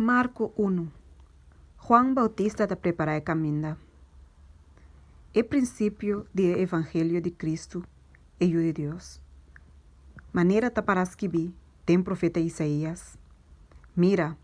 Marko unu, Juan Bautista ta prepará e kaminda. E prinsipio di e evangelio di Kristu, e Yu di Dios. Manera ta pará skibí den profeta Isaías, Mira,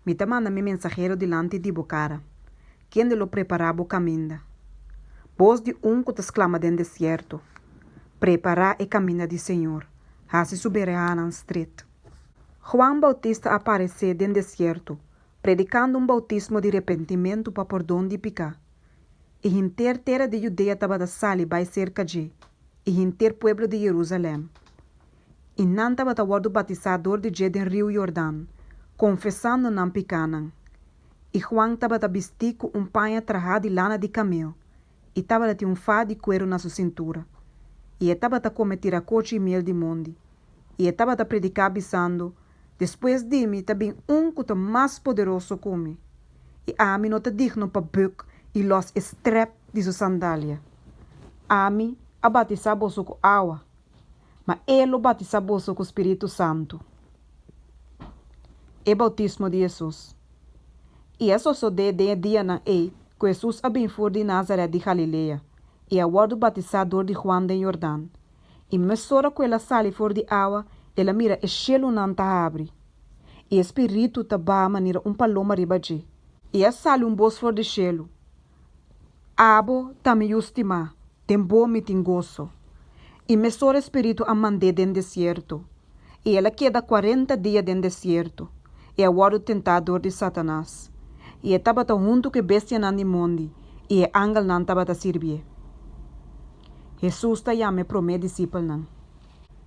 mi ta manda mi mensahero dilanti di bo kara, kende lo prepará bo kaminda. Bos di un ku ta sklama den desierto, Prepará e kaminda di Señor, hasi su berehanan stret. Juan Bautista a paresé den desierto, predikando un boutismo di repentimentu pa pordon di piká. I henter tera di Judea tabata sali bai serka dje, i henter pueblo di Jerusalèm. I nan tabata wòrdu batisá dor di dje den riu Jordan, konfesando nan pikánan. I Juan tabata bistí ku un paña trahá di lana di kamel, i tabata tin un faha di kueru na su sintura. I e tabata kome tirakochi i miel di mondi. I e tabata prediká bisando, Despues di mi ta bin un ku ta mas poderoso ku mi, i ami no ta digno pa bùk i lòs e strèp di su sandalia. Ami a batisá boso ku awa, ma e lo batisá boso ku spiritu santu. E boutismo di Hesus. I a sosodé den e dianan ei ku Hesus a bin for di Nazaret di Galilea i a wòrdu batisá dor di Huan den Jordan. I mesora ku el a sali for di awa, el a mira e shelunan ta habri, i e spiritu ta baha manera un paloma riba dje. I a sali un bos for di shelu, Abo ta mi Yu stimá, den bo mi tin goso. I mesora e spiritu a mand'é den desierto. I el a keda kuarenta dia den desierto, i a wòrdu tentá dor di Satanas. I e tabata huntu ku e bestianan di mondi, i e angelnan tabata sirbié. Hesus ta yama e promé disipelnan.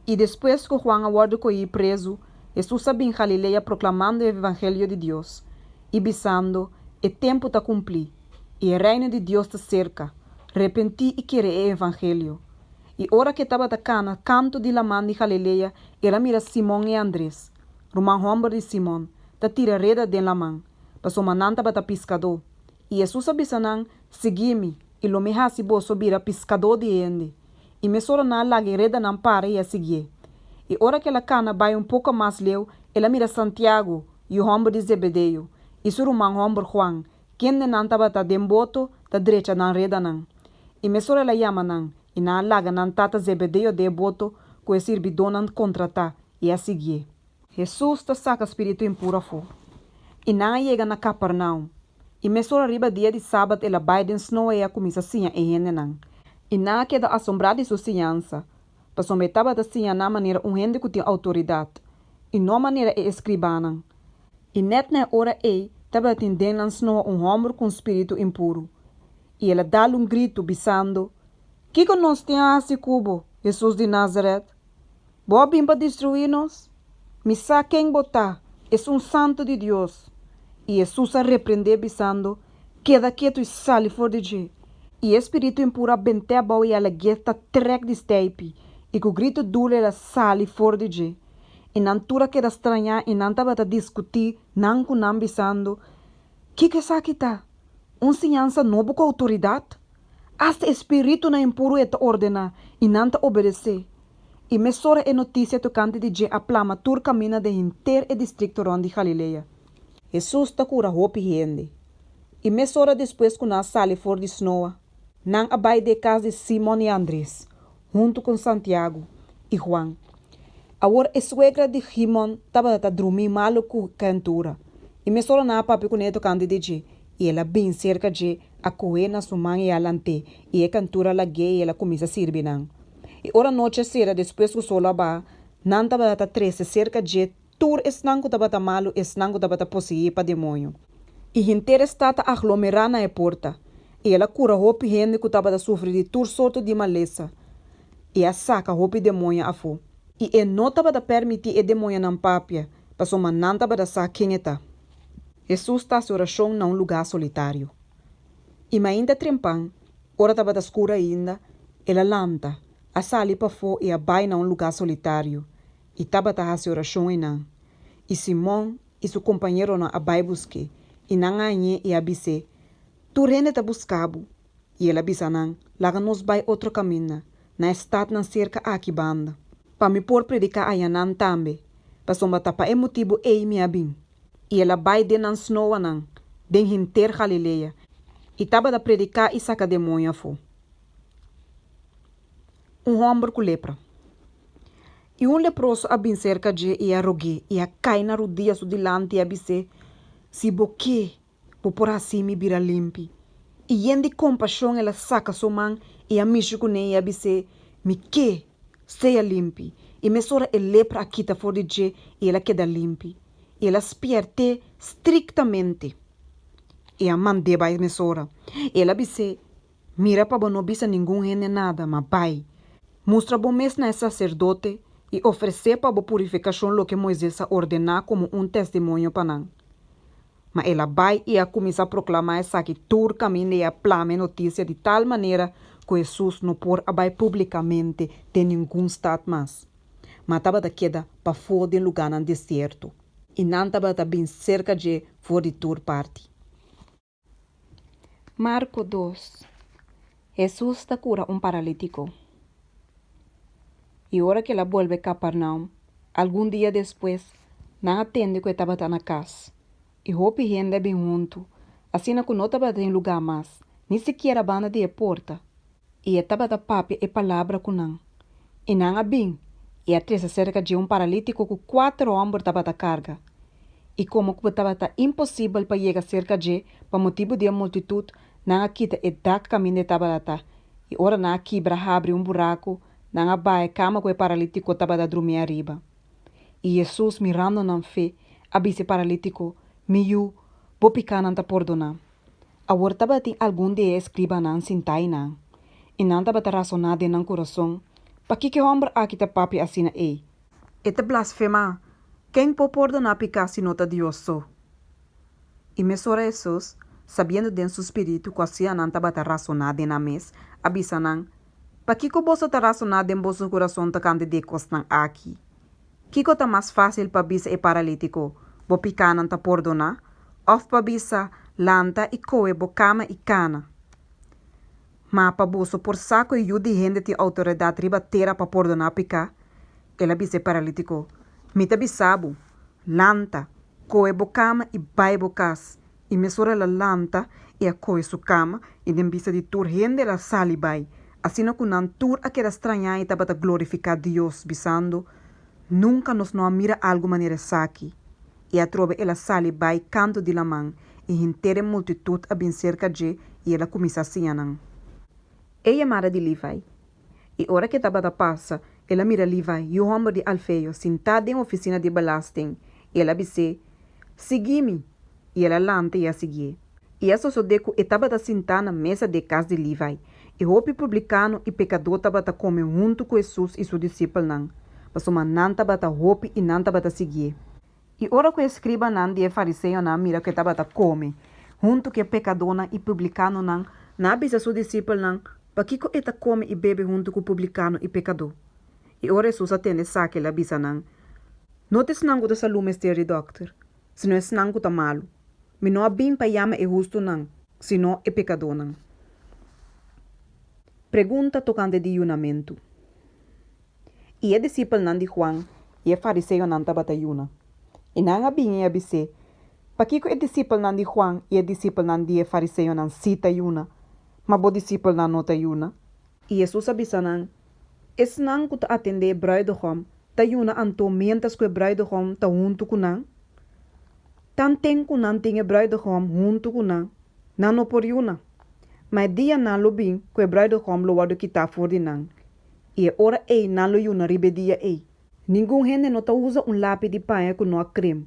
I despues ku Juan a wòrdu kohí prezu, Hesus a bin Galilea proklamando e evangelio di Dios, i bisando, E tempu ta kumplí, i e Reino di Dios ta serka, repentí i kere e evangelio. I ora ku e tabata kana kantu di laman di Galilea, el a mira Simon i Andres, ruman hòmber di Simon, ta tira reda den laman, pasobra nan tabata piskadó. I Hesus a bisa nan, Sigui mi, i lo mi hasi boso bira piskadó di hende. I mesora nan a laga e redanan para i a siguié. I ora ku el a kana bai un poko mas leu, el a mira Santiago, yu hòmber di Zebedeo, i su ruman hòmber Juan, kendenan tabata den boto ta drecha nan redanan. I mesora el a yama nan, i nan a laga nan tata Zebedeo den e boto ku e sirbidónan kontratá, i a siguié. Hesus ta saka spiritu impuru afó. I nan a yega na Kapernaum. I mesora riba dia di sabat el a bai den snoa i a kuminsá siña e hendenan. I nan a keda asombrá di su siñansa, pasobra e tabata siña nan manera un hende ku tin outoridat, i no manera e eskribanan. I nèt na e ora ei tabatin den nan snoa un hòmber ku un spiritu impuru, i el a dal un gritu, bisando, Kiko nos tin a hasi ku bo, Hesus di Nazaret? Bo a bin pa destruí nos? Mi sa ken bo ta, Esun Santu di Dios! I Hesus a reprendé, bisando, Keda ketu i sali for di dje! I e spiritu impuru a bent'é abou i a lag'é ta trèk di steipi, i ku gritu duru el a sali for di dje. I nan tur a keda strañá i nan tabata diskutí nan ku nan, bisando, Kiko esaki ta? Un siñansa nobo ku outoridat? Asta e spiritunan impuru e ta ordená, i nan ta obedesé. I mesora e notisia tokante di dje a plama tur kaminda den henter e distrikto rònt di Galilea. Hesus ta kura hopi hende. I mesora despues ku nan a sali for di snoa, nan a bai den e kas di Simon i Andres, huntu ku Santiago i Juan. Awor e suegra di Simon tabata ta drumí malu ku kentura, i mesora nan a papia kuné tokante di dje, i el a bin serka dje, a koh'é na su man i a lant'é, i e kentura a lag'é i el a kuminsá sirbi nan. I ora nochi a sera despues ku sol a baha, nan tabata ta trese serka dje Tur esnan ku tabata malu, esnan ku tabata poseí pa demoño. I henter e stat a aglomerá na e porta, i el a kura hopi hende ku tabata sufri di tur sorto di malesa, i a saka hopi demoño afó. I e no tabata pèrmití e demoñonan papia, pasobra nan tabata sa ken e ta. Hesus ta hasi orashon na un lugá solitario. I mainta trempan, ora tabata skur ainda, el a lanta, a sali pafó i a bai na un lugá solitario, i tabata hasi orashon einan. I Simon i su kompañeronan a bai busk'é, i nan a hañ'é i a bis'é, Tur hende ta buska bo. I el a bisa nan, Laga nos bai otro kaminda, na e statnan serka aki banda, pa mi por prediká ayanan tambe, pasobra ta pa e motibu ei mi a bin. I el a bai den nan snoanan, den henter Galilea, i tabata prediká i saka demoño afó. Un hòmber ku lepra. I un leproso a bin serka dje i a rog'é i a kai na rudia su dilanti i a bis'é, Si bo ke, bo por hasi mi bira limpi. I yen di kompashon el a saka su man i a mishi kuné i a bis'é, Mi ke! Sea limpi. I mesora e lepra a kita for di dje i el a keda limpi. I el a spièrt'é striktamente i a mand'é bai mesora. I el a bis'é, Mira pa bo no bisa ningun hende nada, ma bai, mustra bo mes na e saserdote i ofresé pa bo purifikashon loke Moises a ordená komo un testimonio pa nan. Ma el a bai i a kuminsá proklamá esaki tur kaminda i a plama e notisia di tal manera ku Hesus no por a bai públikamente den ningun stat mas, ma tabata keda pafó den lugánan desierto, i nan tabata bin serka dje for di tur parti. Marko dos, Hesus ta kura un paralítiko. I ora ku el a bolbe Kapernaum, algun dia despues, nan a tende ku e tabata na kas. I hopi hende a bin huntu, asina ku no tabatin lugá mas, ni sikiera banda di e porta. I e tabata papia e palabra ku nan. I nan a bin, i a trese serka dje un paralítiko ku kuater hòmber tabata karga. I komo ku tabata imposibel pa yega serka dje pa motibu di e multitut, nan a kita e dak kaminda e tabata, i ora nan a kibra habri un buraku, nan a baha e kama ku e paralítiko tabata drumí ariba. I Hesus, mirando nan fe, a bisa e paralítiko, Mi yu, bo pikánan ta pordoná. Awor tabatin algun di e eskribanan sintá einan, i nan tabata rasoná den nan kurason, Pakiko e hòmber aki ta papia asina ei? E ta blasfemá! Ken por pordoná piká si no ta Dios so? I mesora Hesus, sabiendo den su spiritu ku asina nan tabata rasoná den nan mes, a bisa nan, Pakiko boso ta rasoná den boso kurason tokante di e kosnan aki? Kiko ta mas fásil pa bisa e paralítiko, Bo pikánan ta pordoná? òf pa bisa, Lanta i kohe bo kama i kana? Ma pa boso por sa ku e Yu di hende tin outoridat riba tera pa pordoná piká, el a bisa e paralítiko, Mi ta bisa bo, Lanta, kohe bo kama i bai bo kas. I mesora el a lanta i a kohe su kama, i den bista di tur hende el a sali bai, asina ku nan tur a keda strañá i tabata glorifiká Dios, bisando, Nunka nos no a mira algu manera esaki. I atrobe el a sali bai kantu di laman, i henter e multitut a bin serka dje, i el a kuminsá siña nan. E yamada di Levi. I ora ku e tabata pasa, el a mira Levi, yu hòmber di Alfeo, sintá den ofisina di belasting, i el a bis'é, Sigui mi! I el a lanta i a siguié. I a sosodé ku e tabata sintá na mesa di e kas di Levi, i hopi publikano i pekadó tabata kome huntu ku Hesus i su disipelnan, pasobra nan tabata hopi i nan tabata siguié. I ora ku e eskribanan di e fariseonan mira ku e tabata kome huntu ku e pekadónan i publikanonan, nan a bisa su disipelnan, Pakiko e ta kome i bebe huntu ku publikano i pekadó? I ora Hesus a tende esaki, el a bisa nan, No ta esnan ku ta salú mester di dòkter, sino esnan ku ta malu. Mi no a bin pa yama e hustunan, sino e pekadónan. Pregunta tokante di yunamentu. I e disipelnan di Juan i e fariseonan tabata yuna. I nan a bin i a bis'é, Pakiko e disipelnan di Juan i e disipelnan di e fariseonan sí ta yuna, ma bo disipelnan no ta yuna? I Hesus a bisa nan, Esnan ku ta atendé e brùidehòm ta yuna anto miéntras ku e brùidehòm ta huntu ku nan? Tanten ku nan tin e brùidehòm huntu ku nan, nan no por yuna. Ma e dianan lo bin ku e brùidehòm lo wòrdu kitá for di nan, i e ora ei nan lo yuna riba e dia ei. Ningun hende no ta usa un lapi di paña ku no a krem,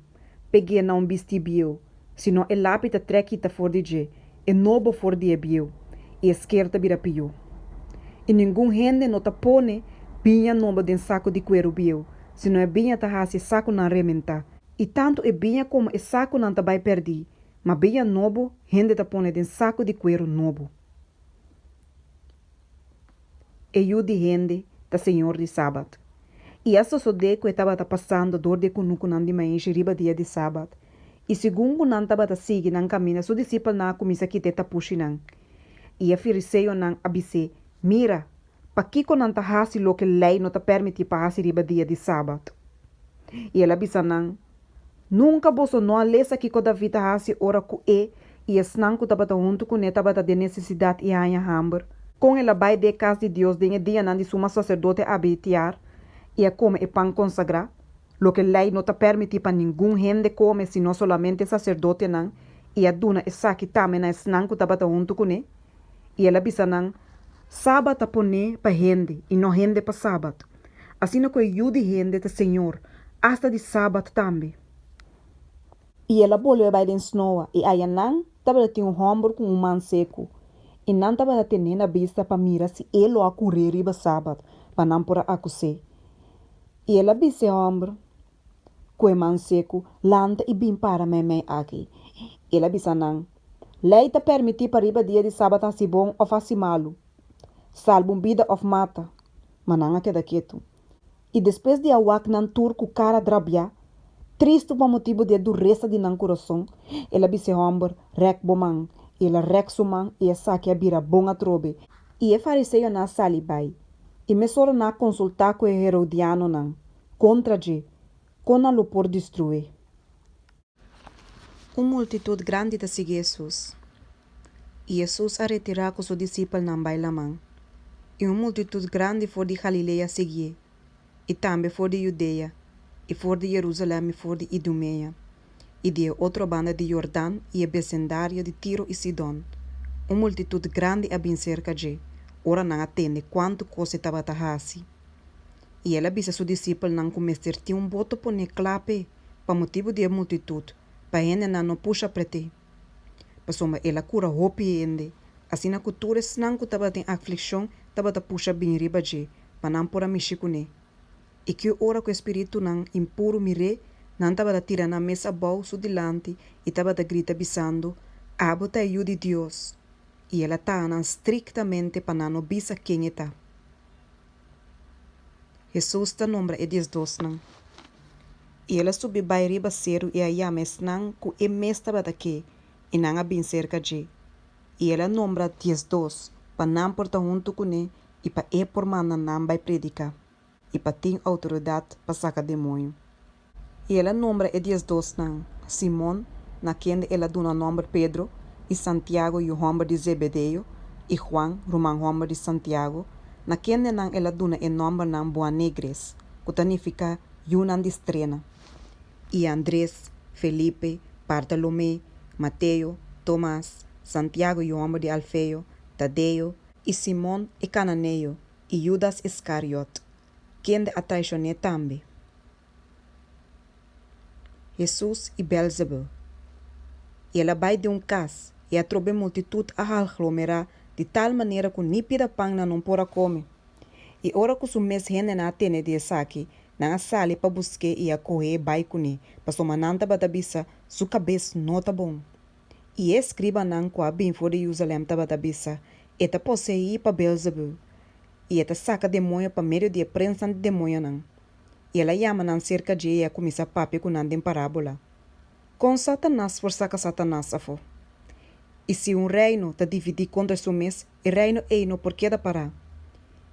peg'é na un bistí bieu, sino e lapi ta trèk kita for di dje, e nobo for di e bieu, i e sker ta bira pió. I ningun hende no ta pone biña nobo den saku di kueru bieu, sino e biña ta hasi e sakunan rementá, i tantu e biña komo e sakunan ta bai pèrdí, ma biña nobo hende ta pone den saku di kueru nobo. E Yu di hende ta Señor di Sabat. I a sosodé ku e tabata pasando dor di e kunukunan di maishi riba dia di Sabat, i segun ku nan tabata sigui nan kaminda su disipelnan a kuminsá kita e tapushinan. I e fariseonan a bis'é, Mira, pakiko nan ta hasi loke lei no ta pèrmití pa hasi riba dia di Sabat? I el a bisa nan, Nunka boso no a lesa kiko David a hasi ora ku e i esnan ku tabata huntu kuné tabata den nesesidat i a haña hamber? Kon el a bai den e kas di Dios den e dianan di suma saserdote Abiatiar i a kome e pan konsagrá, loke lei no ta pèrmití pa ningun hende kome sino solamente e saserdotenan, i a duna esaki tambe na esnan ku tabata huntu kuné? I el a bisa nan, Sabat ta poné pa hende i no hende pa sabat. Asina ku e Yu di hende ta Señor, asta di sabat tambe. I el a bolbe bai den snoa, i aya nan tabata tin un hòmber ku un man seku, i nan tabata ten'é na bista pa mira si e lo a kur'é riba sabat, pa nan por a akus'é. I el a bisa e hòmber ku e man seku, Lanta i bin para meimei aki. I el a bisa nan, Lei ta permití pa riba dia di sabat hasi bon òf hasi malu, salba un bida òf mata? Ma nan a keda ketu. I despues di a wak nan tur ku kara drabiá, tristu pa motibu di e duresa di nan kurason, el a bisa e hòmber, Rèk bo man. I el a rèk su man, i esaki a bira bon atrobe. I e fariseonan a sali bai, i mesora nan a konsultá ku e herodianonan kontra dje, kon nan lo por destruí. Un multitut grandi ta sigui Hesus. I Hesus a retirá ku su disipelnan bai laman. I un multitut grandi for di Galilea a siguié, i tambe for di Judea, i for di Jerusalèm i for di Idumea, i di e otro banda di Jordan i e besendario di Tiro i Sidon. Un multitut grandi a bin serka dje, ora nan a tende kuantu kos e tabata hasi. I el a bisa su disipelnan ku mester tin un boto poné kla p'e, pa motibu di e multitut, pa hendenan no pusha pret'é. Pasobra el a kura hopi hende, asina ku tur esnan ku tabatin aflikshon tabata pusha bini riba dje pa nan por a mishi kuné. I ki ora ku e spiritunan impuru mir'é, nan tabata tira nan mes abou su dilanti i tabata grita bisando, Abo ta e Yu di Dios! I el a taha nan striktamente pa nan no bisa ken e ta. Hesus ta nombra e diesdosnan. I el a subi bai riba seru i a yama esnan ku e mes tabata ke, i nan a bin serka dje. I el a nombra 12, pa nan por ta huntu kuné i pa e por manda nan bai prediká, i pa tin outoridat pa saka demoño. I el a nombra e diesdosnan, Simon, na kende el a duna nòmber Pedro, i Santiago, yu hòmber di Zebedeo, i Juan, ruman hòmber di Santiago, na kendenan el a duna e nòmbernan Boanegres, ku ta nifiká yunan di strena, i Andres, Felipe, Bartolomé, Mateo, Tomas, Santiago, yu hòmber di Alfeo, Tadeo, i Simon e kananeo, i Judas Iskariot, kende a traishon'é tambe. Hesus i Belzebul. I el a bai den un kas, i atrobe multitut a halglomerá di tal manera ku ni pida pan nan no por a kome. I ora ku su mes hendenan a tende di esaki, nan a sali pa busk'é i a koh'é bai kuné, pasobra nan tabata bisa, Su kabes no ta bon. I e eskribanan ku a bin for di Jerusalèm tabata bisa, E ta poseí pa Belzebul, i e ta saka demoño pa medio di e prensnan di demoñonan. I el a yama nan serka dje i a kuminsá papia ku nan den parábola, Kon Satanas por saka Satanas afó? I si un reino ta dividí kontra su mes, e reino ei no por keda pará.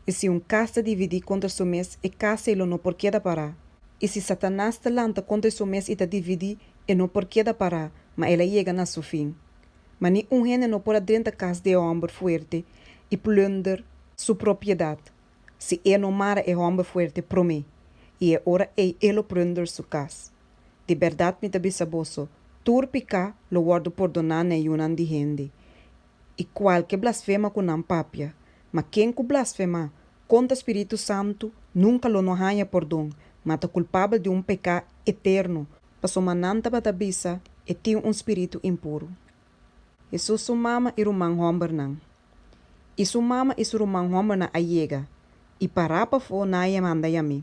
I si un kas ta dividí kontra su mes, e kas ei lo no por keda pará. I si Satanas ta lanta kontra su mes i ta dividí, e no por keda pará, ma el a yega na su fin. Ma ni un hende no por a drenta kas di e hòmber fuerte i plùnder su propiedat, si e no mara e hòmber fuerte promé, i e ora ei e lo plùnder su kas. Di bèrdat mi ta bisa boso, tur piká lo wòrdu pordoná na e yunan di hende, i kualke blasfema ku nan papia, ma ken ku blasfemá kontra spiritu santu nunka lo no haña pordon, ma ta kulpabel di un peká eterno, pasobra nan tabata bisa, E tin un spiritu impuru. Hesus su mama i ruman hòmbernan. I su mama i su ruman hòmbernan a yega, i pará pafó nan a manda yam'é.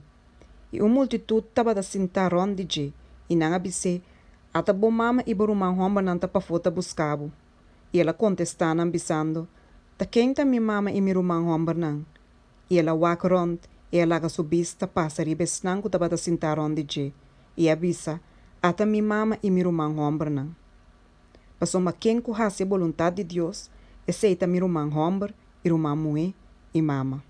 I un multitut tabata sintá rònt di dje, i nan a bis'é, Ata bo mama i bo ruman hòmbernan ta pafó ta buska bo. I el a kontestá nan, bisando, Ta ken ta mi mama i mi ruman hòmbernan? I el a wak rònt, i a laga su bista pasa riba esnan ku tabata sintá rònt di dje, i a bisa, Ata mi mama i mi ruman hòmbernan. Pasobra ken ku hasi e boluntat di Dios, esei ta mi ruman hòmber i ruman muhé i mama.